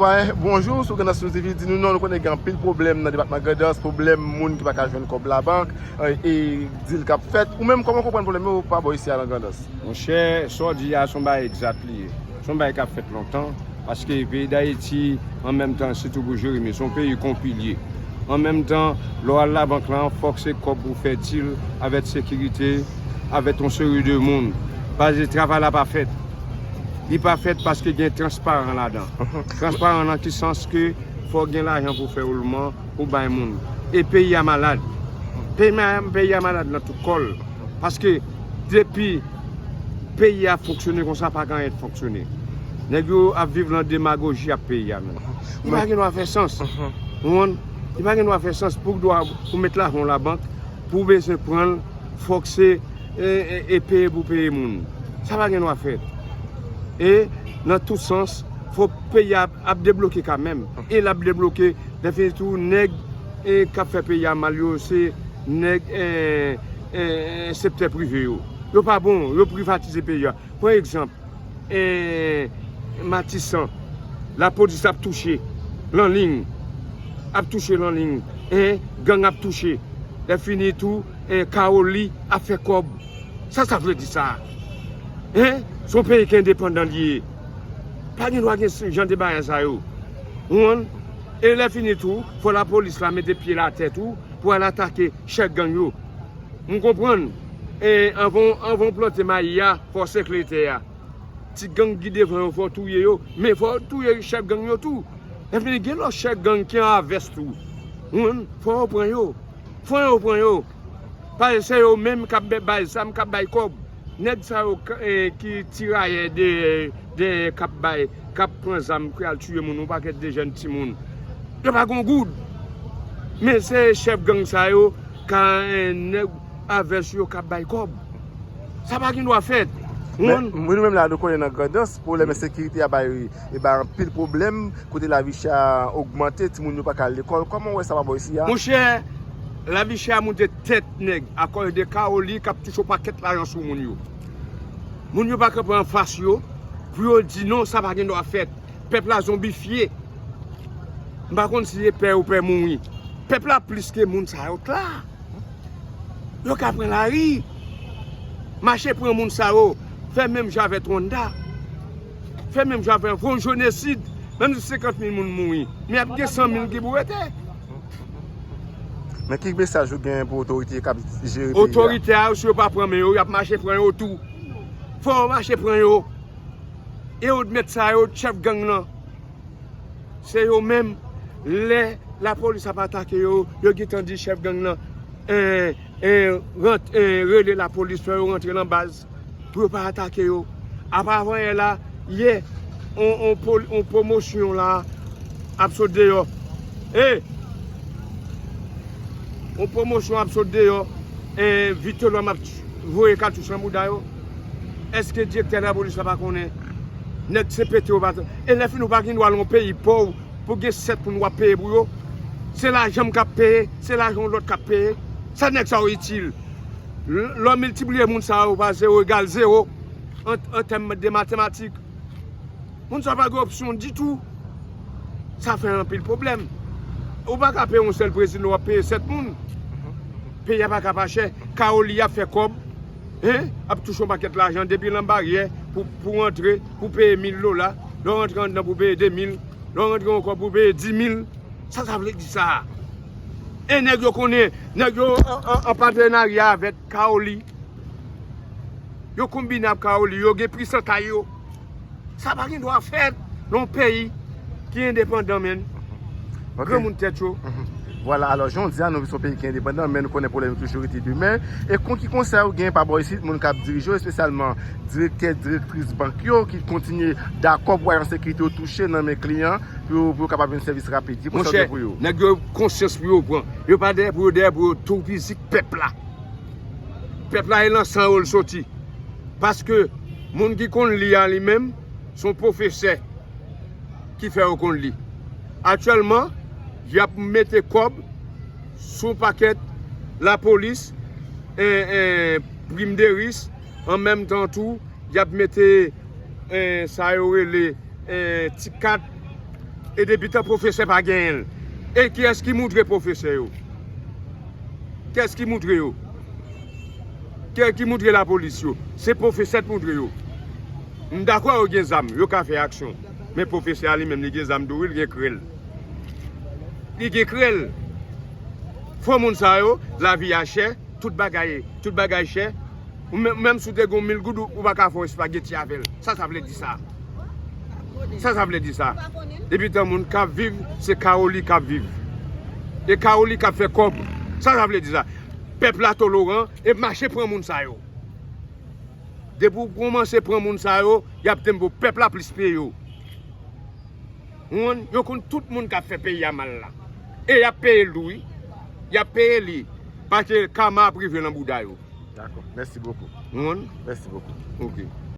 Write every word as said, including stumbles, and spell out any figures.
Bonjou, sou Grandans News T V, di nou non, nou konnen gen anpil pwoblèm nan depatman Grandans, pwoblèm moun ki pa ka jwenn kòb labank, e, e dil k ap fèt. Ou menm, kòman w konprann pwoblèm yo pa bò isi a nan Grandans? Monchè, sa w di a, se yon bagay egzat li ye. Se yon bagay k ap fèt lontan, paske peyi Dayiti, an menm tan, sitou pou Jeremi, se yon peyi konpilye. An menm tan, lè w al labank lan, fòk se kòb pou fè dil avèk sekirite, avèk yon seri de moun. Paske travay la pa fèt. Li pa fèt paske gen transparan ladan. Transparan nan ki sans ke fò gen lajan pou fè woulman, pou bay moun. E peyi a malad. Peyi a, peyi a malad nan tout kò l. Paske depi peyi a fonksyone konsa, pa gen anyen k fonksyone. Nèg yo ap viv nan demagoji ak peyi a menm. Li pa gen dwa fè sans. Ou konprann? Li pa gen dwa fè sans pou dwa pou met lajan w labank, pou w bezwen pran l, fòk se e, e, e peye pou peye moun. Sa pa gen dwa fèt. E nan tout sans, fò peyi a ap, ap debloke kanmenm. E l ap debloke, lè fini tou, nèg e, k ap fè peyi a mal yo, se nèg e, e, e, sektè prive yo. Yo pa bon, yo privatize peyi a. Pran egzanp, e, Matisan, lapolis ap touche, Lanling ap touche, Lanling, e, gang ap touche. Lè fini tou, e, Kawoli ap fè kòb. Sa sa vle di sa? Hen? Se yon peyi ki endepandan li ye. Pa gen dwa gen jan de bagay sa yo. Ou konprann? E lè fini tou, fò lapolis la mete pye l atè tou pou al atake chèf gang yo. M konprann. E anvan, anvan w plante mayi a, fò w sekle tè a. Ti gang ki devan yo, fò w touye yo. Men fò w touye chèf gang yo tou. Lè fini, gen lòt chèf gang ki an avès tou. Ou konprann? Fò yo pran yo. Fò yo pran yo. Paske se yo menm k ap bay zam, k ap bay kòb. Nèg sa yo k- e, ki tirayè de, de k ap bay, k ap pran zam, k al tiye moun, yon pakèt de jèn timoun. Yo pa gon goud. Men se chèf gang sa yo, ka, e, nèg avès yo k ap bay kòb. Sa pa gen dwa fèt. Men, nou menm la, nou konnen nan Grandans, pwoblèm ensekirite a bay, e bay anpil pwoblèm, kote lavi chè a ogmante, timoun yo pa ka al lekòl. Kòman w wè sa pa bò isi a? Monchè, lavi chè a moute tèt nèg, akòz de Kawoli k ap touche yon pakèt lajan sou moun yo. Moun yo pa kanpe anfas yo, pou yo di non, sa pa gen dwa fèt. Pèp la zonbifye. M pa konn si se pè yo pè mouri. Pèp la plis ke moun sa yo t la. Yo ka pran lari. Mache pran moun sa yo. Fè menm jan avèk Rwanda. Fè menm jan avèk yon jenesid. Menm si senkant mil moun mouri. Men ap gen san mil ki pou rete. Men ki mesaj ou gen pou otorite k ap jere peyi a? Otorite a yo, si yo pa pran men yo, y ap mache pran yo tou. Fò yo mache pran yo. E yo mèt sa yo, chèf gang nan. Se yo menm, lè lapolis ap atake yo, yo gentan di chèf gang nan, en, en, rant, en, rele lapolis, fè yo rantre nan baz, pou yo pa atake yo. Apa avanyè la, yè, on, on, pol- on pwomosyon la ap sot deyò. E! On pwomosyon ap sot deyò, en, Vitelhomme ap voye katouch nan bouda yo. Èske direktè lapolis la pa konnen? Nèg se pete yo pa. E lè fini ou pa gen dwa al yon peyi pòv pou gen sèt moun w ap peye pou yo. Se lajan m k ap peye, se lajan yon lòt k ap peye. Sa nèg sa yo itil? L- Lè w miltipliye moun sa yo pa zewo egal zewo an, an tèm de matematik, moun sa pa gen opsyon ditou. Sa fè anpil pwoblèm. Ou pa ka peye yon sèl prezidan, w ap peye sèt moun. Peyi a pa ka pa chè. Kawoli ap fè kòb. Hen? Ap touche yon pakèt lajan depi nan baryè pou, pou antre, pou peye mil dola. Lè w rantre anndan pou peye de mil. Lè w rantre ankò pou peye di mil. Sa sa vle di sa? E nèg yo konnen, nèg yo an, an, an patenarya avèk Kawoli. Yo konbine ak Kawoli, yo gen pwisans a yo. Sa pa gen dwa fèt nan yon peyi ki endepandan, menm. Ok. Granmoun tèt yo. Mhm. Vwala, alò, jan w di a, nou se yon peyi ki endepandan, men nou konnen pwoblèm yo toujou rete demen. E kon ki konsèy ou gen pa bò isit, moun k ap dirije w, espesyalman direktè, direktris bank yo, ki kontinye dakò pou bay ensekirite yo touche nan men kliyan, pou yo, pou yo kapab jwenn sèvis rapid? Ki konsèy ou gen pou yo? Monchè, nèg yo konsyans pou yo pran. Yo pa dèyè pou yo, dèyè pou yo toupizi pèp la. Pèp la, e nan san yo l soti. Paske moun ki konn li a li menm, se yon pwofesè ki fè yo konn li. Aktyèlman, y ap mete kòb sou pakèt lapolis, en, en, prim de ris, an menm tan tou, y ap mete, en, sa yo rele, en, ti kat, E depi tan pwofesè pa genyen l. E kiyès ki moutre pwofesè yo? Kiyès ki moutre yo? Kiyès ki moutre lapolis yo? Se pwofesè k moutre yo. M dakò yo gen zam, yo ka fè aksyon. Men pwofesè a li menm, li gen zam tou, wi, li gen krèl. Li gen krèl. Fò moun sa yo, lavi a chè, tout bagay, tout bagay chè. Ou menm, menm si w te gen yon mil goud, ou, ou pa ka fè yon espageti avè l. Sa sa vle di sa? Sa sa vle di sa? Depi tan moun k ap viv, se Kawoli k ap viv. E Kawoli k ap fè kòb. Sa sa vle di sa? Pèp la toloran e mache pran moun sa yo. Depi w kòmanse pran moun sa yo, y ap tempo pèp la plis peye yo. Ou konprann? Yo konn tout moun k ap fè peyi a mal la. E y ap peye l tou, wi. Y ap peye li. Paske kama ap rive nan bouda yo. Dakò. Mèsi bokou. Ou konprann? Mèsi bokou. Ok.